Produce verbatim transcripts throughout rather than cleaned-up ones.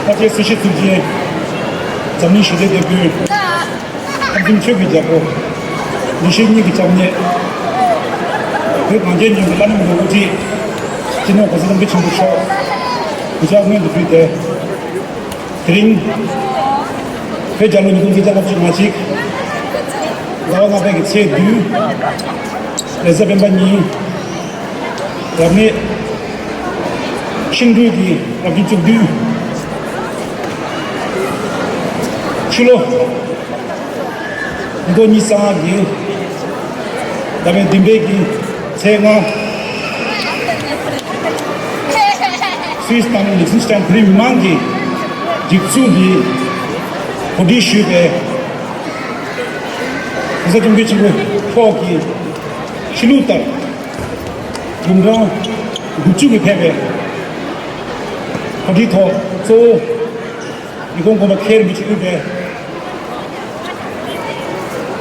ཕལ་ཆེར་སྲི་ཞུ་ཐུགས་རྗེ། འཛམ་གླིང་ཞི་བདེའི་དེད་དཔོན། ཁམས་གསུམ་ཆོས་ཀྱི་རྒྱལ་པོ། ལི་ཤི་གཉིས་ཀྱི་སྐྱབས་གནས། བོད་གངས་ཅན་ལྗོངས་ཀྱི་བླ་ན་མེད་པའི་དབུ་ཁྲིད། སྤྱི་ནོར་༸གོང་ས་༸སྐྱབས་མགོན་ཆེན་པོ་མཆོག་གུས་ཕྱག་སྔོན་དུ་ཕུལ་ཏེ། དེ་རིང་། བོད་རྒྱལ་ལོ་ཉིས་སྟོང་ཁལ་གཅིག་ལྔ་བཅུ་ང་གཅིག་ཟླ་བ་ལྔ་པའི་གི་ཚེས་བདུན། རེས་གཟའ་སྤེན་པ་ཉིན། རབ་གནས། ཤིང་འབྲུག་གི་རབ་བྱུང་བཅུ་བདུན། ཕྱི་ལོ། ཉིས་སྟོང་ཉི་ཤུ་རྩ་ལྔ་གི་ཟླ་བའི་བདུན་པའི་གི་ཚེས་ལྔ། སུད་སི་དང་ལིག་ཏེན་སི་ཏན་བོད་རིགས་མི་མང་གི་སྒྲིག་འཛུགས་ཀྱིས་གོ་སྒྲིག་ཞུས་པའི་༸གོང་ས་༸སྐྱབས་མགོན་ཆེན་པོ་མཆོག་གི་ཆོས་ལུགས་ལྟར་དགུང་གྲངས་དགུ་བཅུ་གི་ཕེབས་པའི་གོ་སྒྲིག་ཐོག་གཙོ་བོ། ཉི་ཧོང་དགོན་པ་མཁན་རིན་པོ་ཆེ་དབུས་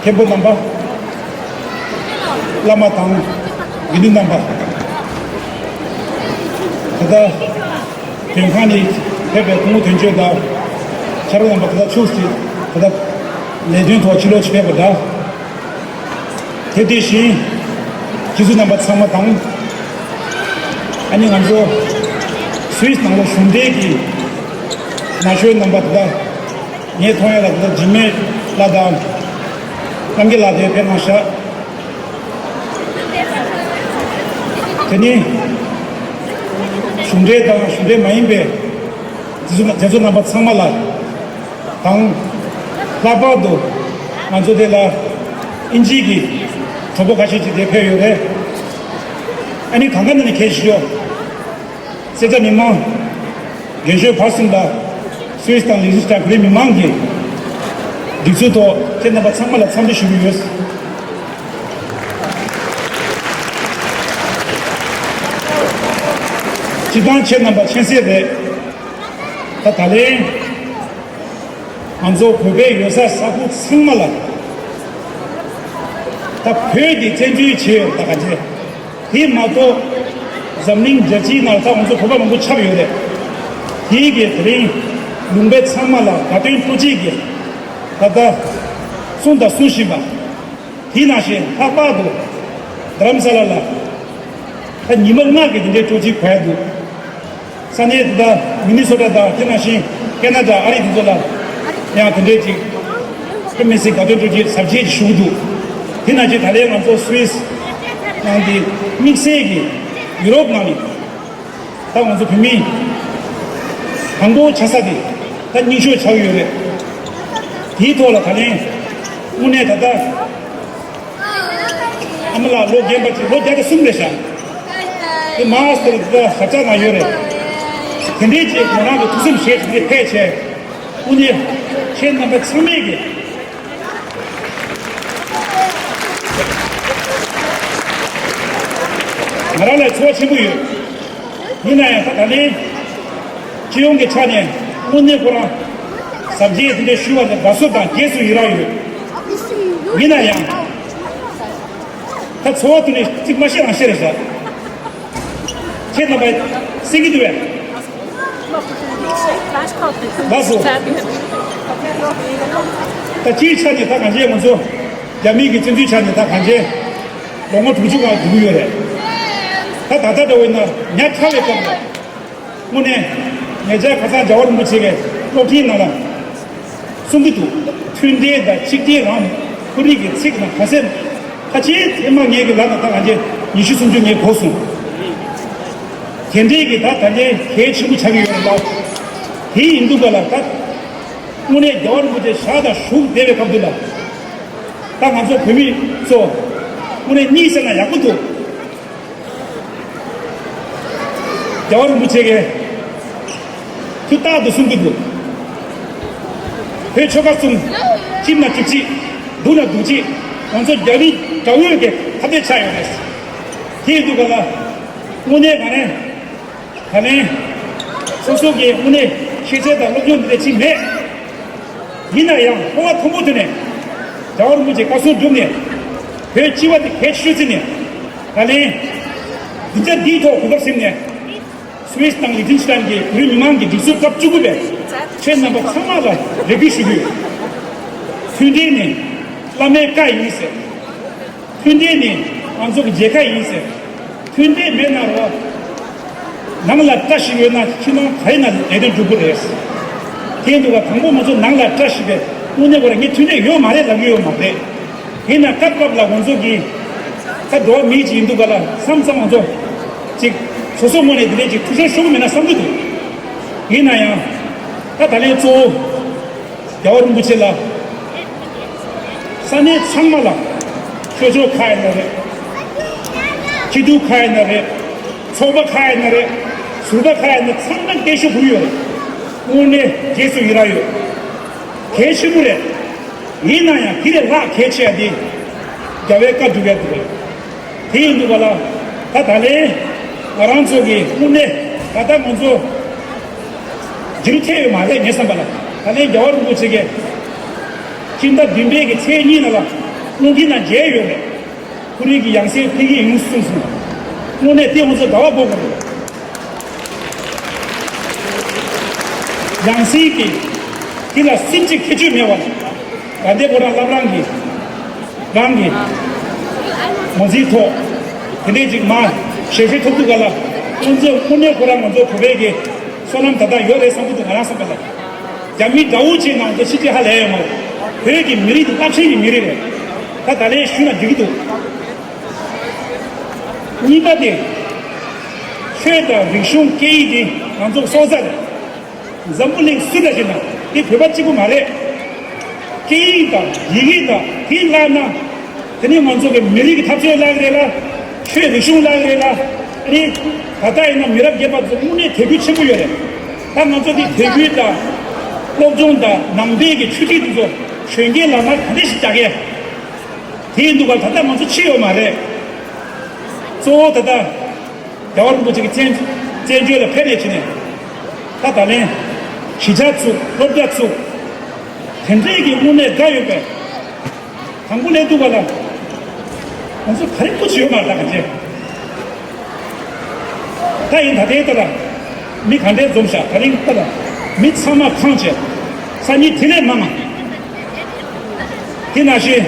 པའི་མཁན་པོ་རྣམ་པ། བླ་མ་དང་དགེ་འདུན་རྣམ་པ། ད་ལྟ་དོན་ཁང་ནས་ཕེབས་པའི་སྐུ་ངོ་དོན་གཅོད་དང་ཕྱག་རོགས་རྣམ་པ། ད་ལྟ་ཕྱུགས་ཀྱི་ད་ལྟ་ལས་དོན་ཐོག་ཕྱི་ལོགས་ཕྱིན་པ་འདྲ། དེ་དེ་བཞིན་སྤྱི་ཚོགས་རྣམ་པ་ཚང་མ་དང་། ཨ་ནི་ང་ཚོ་སུད་སི་ནང་ལ་གཞུང་འབྲེལ་གྱི་ན་གཞོན་རྣམ་པ་དེ་དག་ངས་མཐོང་ཡ་ལ་དེ་དག་འཇིགས་མེད་ལགས་དང་རྣམ་རྒྱལ་ལགས་དེ་ཕེབས་གནང་ཤག་དེ་ནི་གཞུང་འབྲེལ་དང་གཞུང་འབྲེལ་མ་ཡིན་པའི་མཛད་གཙོ་མཛད་གཙོ་རྣམ་པ་ཚང་མ་ལ། དང་། ལྷག་པར་དུ་ང་ཚོ་དེ་ལ་དབྱིན་ཇིའི་གི་གྲོགས་པོ་ཁ་ཤས་ཅིག་དེ་ཕེབས་ཡོད་རེད། ཨ་ནི་གང་ག་ནས་ནི་ཁྱེད་ཤེས་ཤོག་གསེར་རྟ་མི་མང་། རྒན་གཞོན་བར་གསུམ་ལ་སུད་སི་དང་ལིག་ཏེན་སི་ཏན་བོད་རིགས་མི་མང་གི་སྒྲིག་འཛུགས་ཐོག་ཁྱེད་རྣམ་པ་ཚང་མ་ལ་འཚམས་འདྲི་ཞུ་གི་ཡོད། སྤྱིར་བཏང་ཁྱེད་རྣམ་པ་མཁྱེན་གསལ་རེད། ད་ད་ལན། ང་ཚོ་བོད་པའི་ཡོད་ས་ས་ཁུལ་ཚང་མ་ལ་ད་བོད་ཀྱི་བཙན་འཛུལ་བྱས་ཡོད་ད་ག་ཚད། དེ་མ་གཏོགས་འཛམ་གླིང་རྒྱལ་སྤྱིའི་ནང་ད་ང་ཚོ་བོད་པ་མང་པོ་ཁྱབ་ཡོད་རེད། དེའི་གི་དེ་རིང་ལུང་པའི་ཚང་མ་ལ་དགའ་སྟོན་སྤྲོ་སྐྱིད་ཀྱི་ད་ལྟ་གསུང་དང་གསུང་བཞིན་པ། དེ་ནང་བཞིན་ལྷག་པར་དུ་རྡ་རམ་ས་ལ་ལ་ད་ཉི་མ་ལྔ་གི་དེ་འདྲའི་སྤྲོ་སྐྱིད་གོ་ཡ་འདུག་ས་གནས་དེ་དག་མི་ནི་སོ་ཊ་དང་དེ་ནང་བཞིན་ཁེ་ན་ཌ་ཨ་རི་དེ་ཚོ་ལ་ཡང་དེ་འདྲའི་ཅིག་ཁྲོམ་མི་སེར་དགའ་སྟོན་སྤྲོ་སྐྱིད་གཟབ་རྒྱས་ཅིག་ཞུ་གི་འདུག་དེ་ནང་བཞིན་ད་ལན་ང་ཚོ་སུད་སི་ནང་གི་དམིགས་བསལ་གྱི་ཡུ་རོབ་ནང་ནས་ད་ང་ཚོ་བོད་མི་དང་པོ་ཆགས་ས་དེ་ད་རྙིང་ཤོས་ཆགས་ཡོད་རེད། དེའི་ཐོག་ལ་ད་ལན་དངོས་གནས་ད་ལྟ། ཨ་མ་ལགས་ལོ་རྒན་པ་ཅིག་ལོ་བརྒྱ་དང་གསུམ་རེད་ཤག་དེ་མ་སྟེར་དེ་ཞབས་བཅགས་ནང་ཡོད་རེད། དེ་འདྲའི་ཅིག་ཁོ་རང་གི་ཐུགས་སེམས་བཞེས་བྱས་ཕེབས་བྱས། དངོས་གནས་ཁྱེད་རྣམ་པ་ཚང་མས་ཀྱི་ང་རང་ལ་ཚོར་བ་ཆེན་པོ་ཡོད། ཡིན་ན་ཡང་ད་ད་ལན་སྤྱི་ཡོངས་ཀྱི་ཆ་ནས་དངོས་གནས་ཁོ་རང་གཟབ་རྒྱས་དེ་འདྲ་ཞུ་བ་ནི་དགའ་བསུ་དང་རྗེས་སུ་ཡི་རང་ཡོད། ཡིན་ན་ཡང་ད་ཚོར་བ་དེ་ནི་གཅིག་མ་བཤད་རང་བཤད་རེད་ཤག་ཁྱེད་རྣམ་པ་གསན་གྱི་འདུག་བས། ལགས་སོ། ད་སྤྱིའི་ཆ་ནས་ད་གང་བྱས་ང་ཚོ་རྒྱ་མི་གི་བཙན་འཛུལ་ཆ་ནས་ད་གང་བྱས། ལོ་ངོ་དྲུག་ཅུ་ལྔ་འགྲོ་གི་ཡོད་རེད། ད་ད་ལྟ་འདྲ་བོ་ཡིན་ན་ཉག་ཕྲ་བའི་སྐབས་ལ། དངོས་གནས་ཉེ་ཆར་ཁ་སང་རྒྱལ་བ་རིན་པོ་ཆེ་གི་སློབ་ཁྲིད་ནང་ལ་གསུང་གི་འདུག་མཐུན་སྒྲིལ་དང་གཅིག་སྒྲིལ་རང་ཁོ་རིག་གི་ཚིག་དང་ཁ་གསལ་ཁ་ཆེའི་ཐེངས་མ་ངེད་ཀྱི་ལག་ནས་ད་གང་བྱས་ཉི་ཤུ་སུམ་ཅུ་ངས་གོ་སོང་། དེ་འདྲའི་གི་ད་ད་ལྟའི་གལ་ཆེན་པོ་ཆགས་ཀྱི་ཡོད་རེད་ལ། དེ་ཡིན་དུས་ག་ལ་ད་དངོས་གནས་རྒྱལ་བ་རིན་པོ་ཆེ་ཞག་དང་བཞུགས་བསྡད་པའི་སྐབས་འདི་ལ་ད་ང་ཚོ་བོད་མི་ཚོ་དངོས་གནས་གཉིད་སད་ན་ཡག་པོ་འདུག་རྒྱལ་བ་རིན་པོ་ཆེ་གིས་ཐུགས་རྟག་ཏུ་གསུང་གི་འདུག་བོད་ཆོལ་ཁ་གསུམ་གཅིག་ན་གཅིག་གཅིག་སྡུག་ན་སྡུག་གཅིག་ང་ཚོ་རྒྱ་མི་དགྲ་བོའི་གི་ཐ་དད་ཆགས་ཡོད་རེད། དེ་ཡིན་དུས་ག་ལ་དངོས་གནས་ག་ནས་ད་ལན་སོ་སོ་གི་དངོས་གནས་ཤེས་ཚད་དང་སློབ་སྦྱོང་འདི་འདྲ་ཅིག་མེད། ཡིན་ན་ཡང་འཁོར་བ་མཐོན་པོ་དེ་ནས་རྒྱལ་བ་རིན་པོ་ཆེ་བཀའ་གསུང་བསྒྲུབས་ནས་བོད་སྤྱི་བ་དེ་གལ་ཆེ་ཤོས་བརྩིས་ནས་ད་ལན་སྡིངས་ཆ་འདིའི་ཐོག་གོ་སྐབས་ཟིན་ནས་སུད་སི་དང་ལིག་ཏེན་སི་ཏན་གྱི་བོད་མི་མང་གི་སྒྲིག་འཛུགས་སྐབས་བཅུ་དགུ་པའི་ ཁྱེད་རྣམ་པ་ཚང་མ་ལ་རེ་སྐུལ་ཞུ་རྒྱུ་ཡོད། མཐུན་སྒྲིལ་ནི་བླ་མའི་བཀའ་ཡིན་ཟེར། མཐུན་སྒྲིལ་ནི་ང་ཚོ་གི་མཇལ་ཁ་ཡིན་ཟེར། མཐུན་སྒྲིལ་མེད་ན་རོ། ནང་ལ་བཀྲ་ཤིས་ཡོད་ན་ཕྱི་ནང་ག་ཡིན་ན་ལས་དོན་འགྲུབ་གི་རེད། དེ་འདུག་ག་དང་པོ་ང་ཚོ་ནང་ལ་བཀྲ་ཤིས་པའི་དངོས་གནས་ཁོ་རང་ངས་མཐུན་སྒྲིལ་ཡོད་མ་རེད་ལབ་ཀྱི་ཡོད་མ་རེད། ཡིན་ན་སྐབས་སྐབས་ལ་ང་ཚོ་གི་ད་འགྲོ་བ་མི་ཅིག་ཡིན་འདུག་ག་ལ་བསམ་བསམ་ང་ཚོ་ཅིག་སོ་སོ་ངོས་ནས་དེ་འདྲས་ཅིག་ཐུགས་ཤོར་ཤོར་གི་མེད་ན་བསམ་གི་འདུག་ཡིན་ན་ཡང་ད་ད་ལན་གཙོ་བོ་རྒྱལ་བ་རིན་པོ་ཆེ་ལ། ས་གནས་ཚང་མ་ལ། ཆོས་ཕྱོགས་ཁག་ཡིན་ན་རེད། སྐྱིད་སྡུག་ཁག་ཡིན་ན་རེད། ཚོགས་པ་ཁག་ཡིན་ན་རེད། ཟུར་པ་ཁག་ཡིན་ན་ཚང་མ་སྐད་ཤུགས་ཕུལ་ཡོད་རེད། དངོས་གནས་རྗེས་སུ་ཡི་རང་ཡོད། གལ་ཆེན་པོ་རེད། ཡིན་ན་ཡང་དེ་ལས་ལྷག་གལ་ཆེ་བ་དེ་རྒྱལ་བའི་བཀའ་སྒྲུབ་ཡ་དེ་རེད། དེ་ཡིན་འདུག་ག་ལ། ད་ད་ལན་ང་རང་ཚོ་གི་དངོས་གནས་ད་ལྟ་ང་ཚོ་རྒྱུན་མཐུད་ཡོད་མ་རེད་ངའི་བསམ་པ་ལ། ད་ལན་རྒྱལ་བ་རིན་པོ་ཆེ་གིས་སྤྱི་ཟླ་བདུན་པའི་གི་ཚེས་གཉིས་ནང་ལ་གློག་འཕྲིན་ནང་མཇལ་ཡོད་རེད། ཁོ་རང་གི་ཡང་སྲིད་འཕེལ་གྱི་ཡིན་གསུངས་སོང་། དངོས་གནས་དེ་ང་ཚོ་དགའ་བ་དགོངས་དགོས་རེད། ཡང་སྲིད་ཀྱི་དེ་ལ་སུན་གཅིག་ཁྱད་ཆོས་མེད་པ་ལ། ད་ལྟའི་ཁོ་རང་བླ་བྲང་གི་རང་གི་ངོས་འཛིན་ཐོག་དེ་འདྲས་ཅིག་མ་ཞལ་བཞེས་ཐོབ་ཐུབ་ག་ལ། ཁོང་ཚོས་དངོས་གནས་ཁོ་རང་ང་ཚོ་བོད་པའི་གི་བསོད་ནམས་ད་ལྟ་ཡོད་རེད་བསམ་གྱི་འདུག་ང་རང་བསམ་པ་ལ། རྒྱ་མི་དགྲ་བོ་ཅིག་ནང་དུ་ཕྱི་རྒྱལ་ཧ་ལས་ཡོད་མ་རེད། བོད་ཀྱི་མི་རིགས་དེ་རླབས་ཆེན་གྱི་མི་རིགས་རེད། ད་ད་ལན་ཞུས་ན་འགྲིག་གི་འདུག་གཉིས་པ་དེ། ཆོས་དང་རིག་གཞུང་སྐད་ཡིག་དེ་ང་ཚོ་སྲོག་རྩ་རེད། འཛམ་བུ་གླིང་སུ་ལ་བྱེད་ན་དེ་བོད་པ་གཅིག་པུ་མ་རེད། སྐད་ཡིག་དང་ཡི་གེ་དང་དེ་བརླག་ན། དེ་ནི་ང་ཚོ་གི་མི་རིགས་ཀྱི་འཐབ་རྩོད་བརླག་གི་རེད་ལ། ཆོས་རིག་གཞུང་བརླག་གི་རེད་ལ། ཨ་ནི་ད་ལྟ་ཡིན་ན་མི་རབས་རྒན་པ་ཚོ་དངོས་གནས་དད་གུས་ཆེན་པོ་ཡོད་རེད། ད་ང་ཚོ་འདི་དད་གུས་དང་སློབ་སྦྱོང་དང་ནང་པའི་གི་ཆོས་ཁྲིད་འདི་ཚོ་གཞོན་སྐྱེས་ལ་ན་ག་འདྲ་ཞིག་རྒྱག་གི། དེ་ཡིན་འདུག་ག་ད་ལྟ་ང་ཚོ་ཕྱི་ཡོད་མ་རེད། གཙོ་བོ་ད་ལྟ་རྒྱལ་བ་རིན་པོ་ཆེ་གི་བཙན་བཙན་བྱོལ་ལ་ཕེབས་རེས་བྱས་ནས་ད་ད་ལན་གཞིས་ཆགས་ཚུགས་སློབ་གྲྭ་ཚུགས་དེ་འདྲས་ཀྱི་དངོས་གནས་དགའ་ཡོད་པས། དང་པོ་ལས་འདུག་ག་ལ། ང་ཚོ་ག་རེ་སྐུ་ཅི་ཡོད་མ་རེད་ད་ག་ཅེ། ད་ཡིན་ད་ལྟའི་ལྟ་ལ། མི་ག་འདྲས་འཛོམས་ཤག་ད་རིང་ལྟ་ལ། མི་ཚང་མ་ཁང་བྱས། སང་ཉིན་དེ་ལས་མང་ང་། དེ་ནང་བཞིན།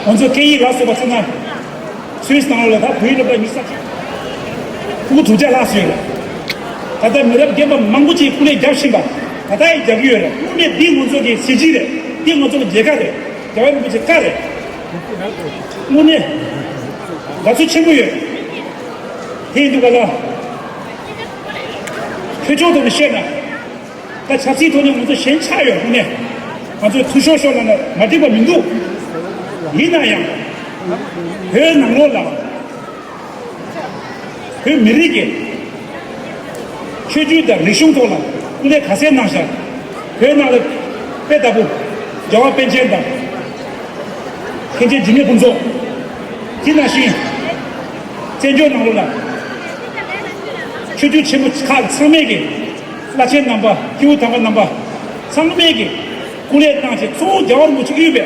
ང་ཚོ་སྐད་ཡིག་ལ་སོགས་པ་ཚོ་ན། སུད་སི་ནང་ལ་ད་བོད་ཡིག་སློབ་གྲྭ་ཉི་ཤུ་རྩ་གཅིག་ཕྲུ་གུ་དྲུག་བརྒྱ་ལྷག་ཙམ་ཡོད་རེད། ད་ལྟ་མི་རབས་རྒན་པ་མང་པོ་ཅིག་སྐུ་ལས་བརྒྱབ་བཞིན་པ། ད་ལྟ་ཡང་རྒྱག་གི་ཡོད་རེད། དངོས་གནས་འདི་ང་ཚོ་གི་གཟི་བརྗིད་རེད། འདི་ང་ཚོ་གི་མཇལ་ཁ་རེད། རྒྱལ་བ་རིན་པོ་ཆེ་བཀའ་རེད། དངོས་གནས་དགའ་ཚོར་ཆེན་པོ་ཡོད། དེ་ཡིན་དུས་ག་ལ། ཆོས་ཕྱོགས་ཐོག་ནས་བཤད་ན། ད་ཆབ་སྲིད་ཐོག་ནས་ང་ཚོ་ཞེན་ཆགས་ཡོད་དངོས་གནས། ང་ཚོས་ཐུ་ཤོར་ཤོར་ལབ་ན་མ་འགྲིག་པ་མི་འདུག་ཡིན་ན་ཡང་། བོད་ནང་ལོགས་ལ། བོད་མི་རིགས་ཀྱི་ཆོས་བརྒྱུད་དང་རིག་གཞུང་ཐོག་ལ་སྐུ་ལས་ག་ཚད་གནང་བཞག་བོད་ནང་ལ་དཔེ་ལྟ་བུ་རྒྱལ་བ་པཎ་ཆེན་དང་མཁན་ཆེན་འཇིགས་མེད་ཕུན་ཚོགས། དེ་ནང་བཞིན་བཙན་བྱོལ་ནང་ལོགས་ལ་ཆོས་བརྒྱུད་ཆེན་པོ་ཁག་ཚང་མས་ཀྱི་བླ་ཆེན་རྣམ་པ་སྐྱེས་བུ་དམ་པ་རྣམ་པ་ཚང་མས་ཀྱི་སྐུ་ལས་བཏང་བྱས་གཙོ་བོ་རྒྱལ་བ་རིན་པོ་ཆེ་དབུས་པའི།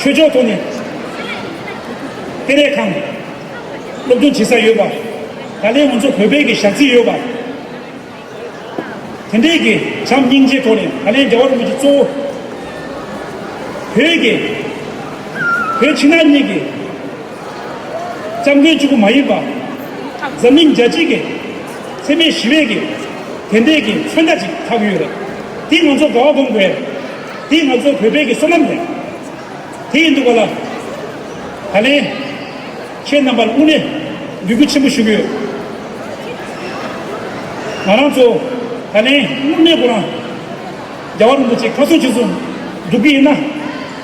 ཆོས་ཕྱོགས་ཐོག་ནས་གཏེར་ལས་ཁང་སློབ་སྦྱོང་བྱེད་ས་ཡོད་པ། ད་ལན་ང་ཚོ་བོད་པའི་གི་ཞག་རྩི་ཡོད་པ། དེ་འདྲའི་གི་བྱམས་སྙིང་རྗེའི་ཐོག་ནས་ད་ལན་རྒྱལ་བ་རིན་པོ་ཆེ་གཙོ་བོ་བོད་ཀྱི་བོད་ཕྱི་ནང་གཉིས་ཀྱི། སྐྱབས་མགོན་གཅིག་པུ་མ་ཡིན་པ། འཛམ་གླིང་རྒྱལ་སྤྱི་གི་འཚེ་མེད་ཞི་བའི་གི་དེ་འདྲའི་གི་མཚོན་རྟགས་ཅིག་ཆགས་ཀྱི་ཡོད་རེད། དེ་ང་ཚོ་དགའ་བ་སྒོམ་དགོས་རེད། དེ་ང་ཚོ་བོད་པའི་གི་བསོད་ནམས་རེད། དེ་ཡིན་དུས་ག་ལ། ད་ལན་ཁྱེད་རྣམ་པར་དངོས་གནས་འབོད་སྐུལ་ཆེན་པོ་ཞུ་གི་ཡོད། ང་རང་ཚོ་ད་ལན་དངོས་གནས་ཁོ་རང་རྒྱལ་བ་རིན་པོ་ཆེ་ཁ་སང་ཁྱེད་ཚོ་འགྲོ་གི་ཡིན་ན།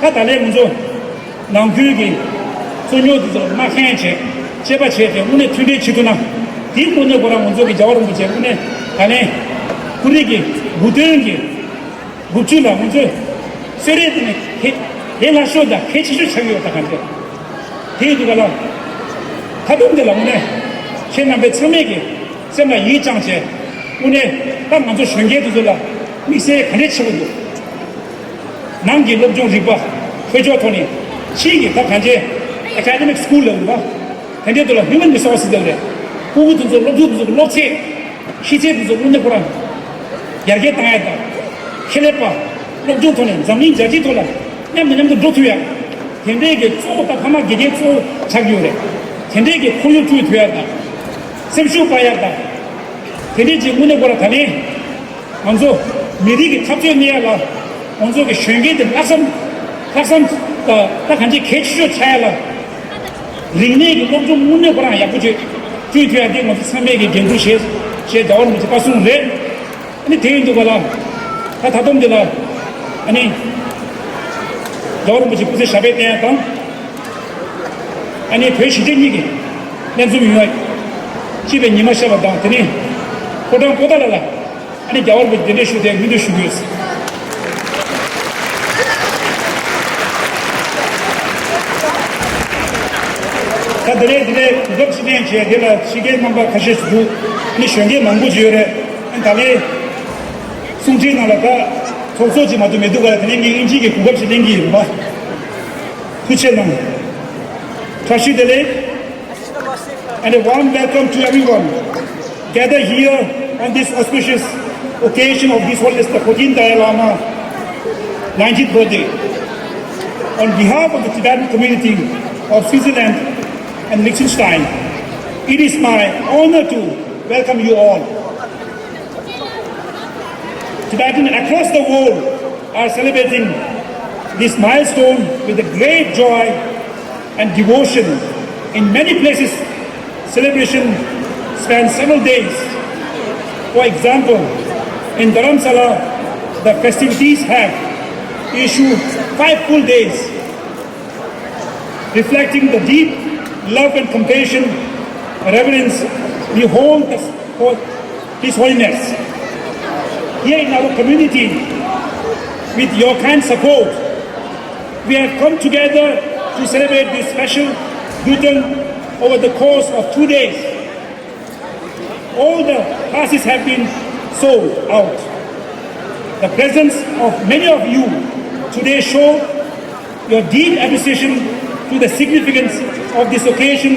ད་ད་ལན་ང་ཚོ་ནང་ཁུལ་གྱི་རྩོད་རྙོག་དེ་ཚོ་མ་འཁེལ་བྱས་དཔྱད་པ་བྱས་ཏེ་དངོས་གནས་མཐུན་སྒྲིལ་བྱེད་ཐུབ་ན། དེའི་སྒོ་ནས་ཁོ་རང་ང་ཚོ་གི་རྒྱལ་བ་རིན་པོ་ཆེ་དངོས་གནས་ད་ལན་ཁོ་རང་གི་དགུང་སྟོན་གྱི་དགུ་བཅུ་ལ་ང་ཚོས་གསོལ་རས་དེ་ནི་དེ་དེ་སླ་ཤོས་དང་གལ་ཆེ་ཤོས་ཆགས་ཀྱི་ཡོད་ད་ག་འདྲས། དེ་ཡིན་དུས་ག་ལ། ད་དུང་འདི་ལ་དངོས་གནས་ཁྱེད་རྣམ་པས་ཚང་མས་ཀྱི་སེམས་ལ་ཡིད་བཅངས་བྱས། དངོས་གནས་ད་ང་ཚོ་གཞོན་སྐྱེས་དེ་ཚོ་ལ་དམིགས་བསལ་ག་འདྲས་ཆེ་བོ་འདུག་ནང་གི་སློབ་སྦྱོང་རིག་པ་ཆོས་ཕྱོགས་ཐོག་ནས་ཕྱིའི་གི་ད་ག་འདྲས་academic school ལ་ཡོད་པ། དེ་འདྲའི་དུ་ལ་human resources ལ་རེད། ཕྲུ་གུ་དེ་ཚོ་སློབ་ཕྲུག་དེ་ཚོ་གི་སློབ་ཚན། ཤེས་ཚད་དེ་ཚོ་དངོས་གནས་ཁོ་རང་ཡར་རྒྱས་བཏང་ཡ་དང་། ཁེ་ལས་པ་སློབ་སྦྱོང་ཐོག་ནས་འཛམ་གླིང་རྒྱལ་སྤྱིའི་ཐོག་ལ་མཉམ་དུ་མཉམ་དུ་འགྲོ་ཐུབ་ཡ། དེ་འདྲའི་གི་གཙོ་བོ་ད་ཕ་མ་དགེ་རྒན་གཙོ་བོ་ཆགས་ཀྱི་ཡོད་རེད། དེ་འདྲའི་གི་ཁོར་ཡུག་བསྐྲུན་ཐུབ་ཡ་དང་། སེམས་ཤུགས་སྤར་ཡ་དང་། དེ་འདྲའི་ཅིག་དངོས་གནས་ཁོ་རང་ད་ལན། ང་ཚོ་མི་རིགས་ཀྱི་འཐབ་རྩོད་གནས་ཡ་ལ། ང་ཚོ་གི་གཞོན་སྐྱེས་དེ་ལྷག་བསམ། ལྷག་བསམ་དང་ད་གང་ཅི་གལ་ཆེ་ཤོས་ཆགས་ཡ་ལ། རིག་གནས་ཀྱི་སློབ་སྦྱོང་དངོས་གནས་ཁོ་རང་ཡག་པོ་བྱེད། བསྐྲུན་ཐུབ་ཡ་དེ་ང་ཚོ་ཚང་མས་ཀྱི་འགན་འཁུར་བཞེས་བྱས་རྒྱལ་བ་རིན་པོ་ཆེ་བཀའ་གསུངས་རེད། ཨ་ནི་དེ་ཡིན་འདུག་ག་ལ། ད་ད་དུང་འདི་ལ། ཨ་ནི། རྒྱལ་བ་རིན་པོ་ཆེ་སྐུ་ཚེ་ཞབས་པད་བརྟན་ཡ་དང་། ཨ་ནི་བོད་གཞིས་བྱེས་གཉིས་ཀྱི་ལྷན་འཛོམས་ཡོང་བ་སྐྱིད་པའི་ཉི་མ་ཤར་བ་དང་དེ་ནས་ཕོ་བྲང་པོ་ཏཱ་ལ་ལ་ཨ་ནི་རྒྱལ་བ་རིན་པོ་ཆེ་གདན་འདྲེན་ཞུ་སྟེ་སྨོན་འདུན་ཞུ་གི་ཡོད། ད་དེ་རིང་དེ་ནས་གོ་སྐབས་ཅིག་ལེན་བྱས་དེ་ལ་ཕྱི་རྒྱལ་རྣམ་པ་ཁ་ཤས་ཤིག་འདུག་ཨ་ནི་གཞོན་སྐྱེས་མང་པོ་ཅིག་ཡོད་རེད། ཨ་ནི་ད་ལན་གསུང་འཕྲིན་ནང་ལ་ད་ཚོགས་གཙོ་ཅིག་མ་གཏོགས་མི་འདུག་ག་དེ་ནས་ངས་དབྱིན་ཇི་གི་གོ་སྐབས་ཅིག་ལེན་གྱི་ཡིན་པ། ཐུགས་རྗེ་གནང་། བཀྲ་ཤིས་བདེ་ལེགས། And a warm welcome to everyone gathered here on this auspicious occasion of His Holiness the fourteenth Dalai Lama ninetieth birthday. On behalf of the Tibetan community of Switzerland and Liechtenstein, it is my honor to welcome you all. Tibetans across the world are celebrating this milestone with a great joy and devotion. In many places, celebration spans several days. For example, in Dharamsala, the festivities have issued five full days, reflecting the deep love and compassion, reverence we hold for His Holiness. Here in our community, with your kind support, we have come together to celebrate this special Bhutan over the course of two days. All the passes have been sold out. The presence of many of you today show your deep appreciation to the significance of this occasion.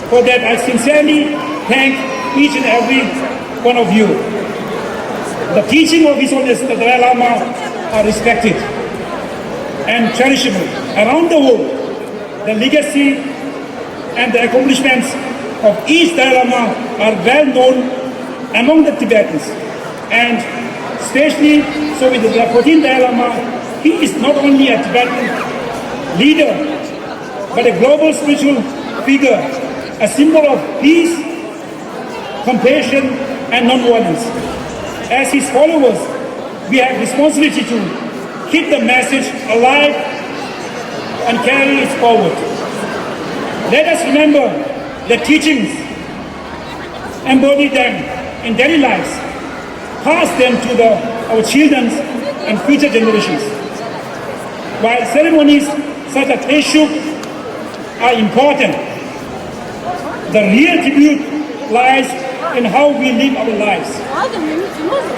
For that, I sincerely thank each and every one of you. The teaching of His Holiness the Dalai Lama are respected and cherishable around the world. The legacy and the accomplishments of each Dalai Lama are well known among the Tibetans, and especially so with the fourteenth Dalai Lama. He is not only a Tibetan leader, but a global spiritual figure, a symbol of peace, compassion, and non-violence. As his followers, we have responsibility to keep the message alive and carry it forward. Let us remember the teachings, embody them in daily lives, pass them to the, our children and future generations. While ceremonies such as Teshub are important, the real tribute lies in how we live our lives,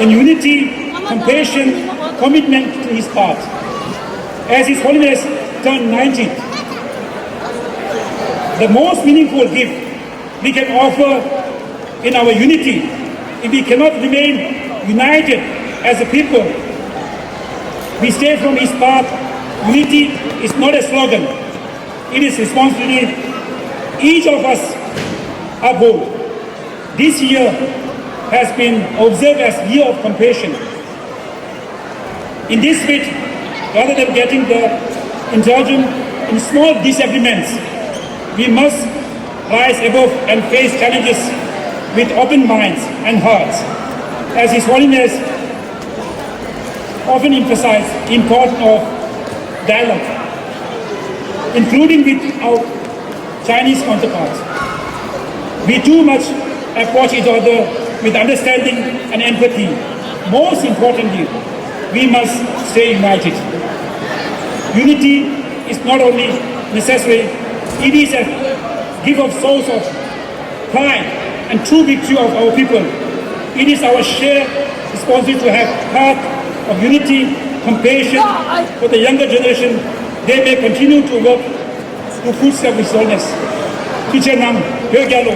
in unity, compassion, commitment to His path. As His Holiness turned ninety, the most meaningful gift we can offer in our unity. If we cannot remain united as a people, we stray from His path. Unity is not a slogan, it is responsibility each of us uphold. This year has been observed as Year of Compassion. In this spirit, rather than getting the indulgence in small disagreements, we must rise above and face challenges with open minds and hearts. As His Holiness often emphasized importance of dialogue, including with our Chinese counterparts. We too much approach each other with understanding and empathy. Most importantly, we must stay united. Unity is not only necessary, it is a gift of source of pride and true victory of our people. It is our shared responsibility to have heart of unity, compassion for the younger generation. They may continue to work to footstep with soreness. Teacher Nam, Hyo Gyalo.